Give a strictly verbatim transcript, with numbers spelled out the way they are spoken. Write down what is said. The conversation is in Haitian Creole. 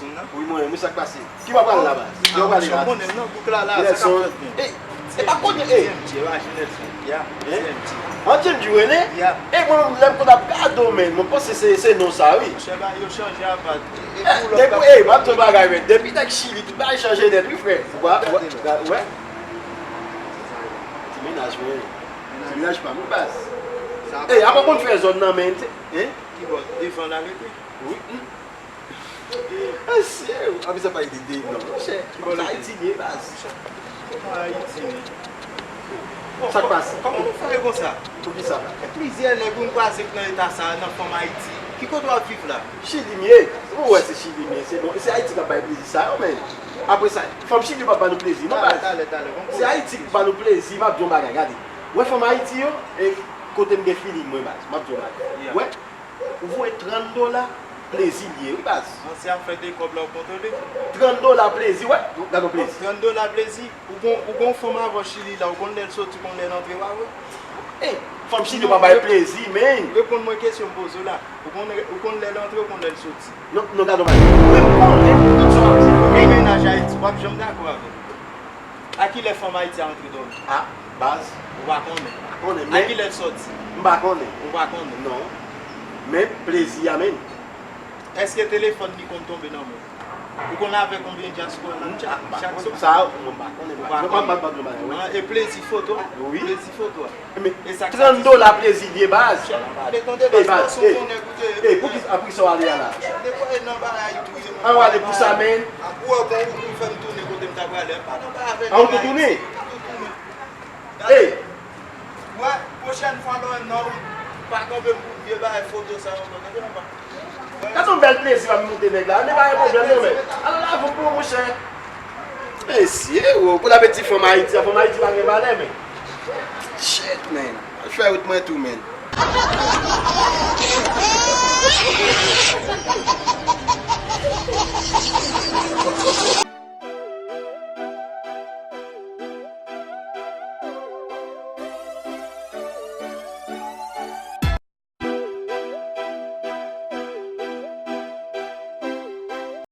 Wi, mwen, men sa k pase. Ki w ap pale la, baz? Ki w ap pale la? Ou konnen m nan bouk la, la, sa k ap fèt menm? Ey, e pa konnen, ey. T M J, e pa T M J, ya. Hein? T M J. An T M J, w rele? Ya. Ey, mwen, lè m konn ap gade w, men, mwen panse se, se non sa, wi. Monchè, ba, yo chanje apa. E, e, pou lòt depi, ey, m ap di w bagay, men. Depi nèg Chili, tout bagay chanje nèt, wi, frè. Ou pa, ou, ou wè? Ti mennaj, men. Ti mennaj pa m, wi, baz. Ey, apa konn fè zòn nan, men, hein? Ki bò? Devan la, rete? Wi. Mesye, apre sa pa ede de non, monchè. Ki bò l ete? Ayiti li ye, baz. Kòman Ayiti li? Sa k pase? Kòman nou fè konsa? Poukisa? Plizyè nèg ou kwaze k nan eta sa a, nan fanm Ayiti. Ki kote w ap viv la? Chili m ye. Ou wè se Chili m ye, se bon. Se Ayiti k ap bay plezi sa yo, men. Apre sa, fanm Chili yo p ap ba nou plezi, non, baz. Talè, talè, talè. Se Ayiti k ba nou plezi, m ap di yon bagay, gade. Ou wè fanm Ayiti yo, e kote m gen feeling mwen, baz. M ap di yon bagay. Ou wè? Ou voye trant dola, plezi l ye, wi, baz. An, se afè de kòb la w kontwole. Trant dola, plezi, wè. Gade yon plezi. Trant dola, plezi. Ou gon, ou gon fanm avè w Chili la, ou konn lè l soti, ou konn lè l antre, pa vre? Ey, fanm Chili pa bay plezi, men. Reponn mwen kesyon m poze w la. Ou konn, ou konn lè l antre, ou konn lè l soti. Non, non, gade yon bagay. Mwen, m konnen tout sa w ap di. Ou gen mennaj Ayiti, w ap janm dakò avè m. A kilè fanm Ayiti a antre dòmi? A, baz. Ou pa konnen? M pa konnen, men. A kilè l sòti? M pa konnen. Ou pa konnen? Non. Men, plezi a, men. Èske telefòn li konn tonbe nan men w? Ou konn avè konbyen dyaspora l ap tchak chak semèn? Sa, mwen, m pa konnen. Ou pa konnen? An, e plezi foto a? Wi. Plezi foto a? Men, trant dola plezi l ye, baz. Ey, baz, ey, ey, poukisa, poukisa w ale a la? An w ale pou sa, men. An w tou tounen? Ey! Gade yon bèl plezi w ap monte nèg la. An, men pa gen pwoblèm, non, men. Al lave w pou ou, monchè. Mesye, wo, bon apeti fanm Ayiti an, fanm Ayiti pa gen valè, men. Shit, man. Al fè wout mwen tou, man.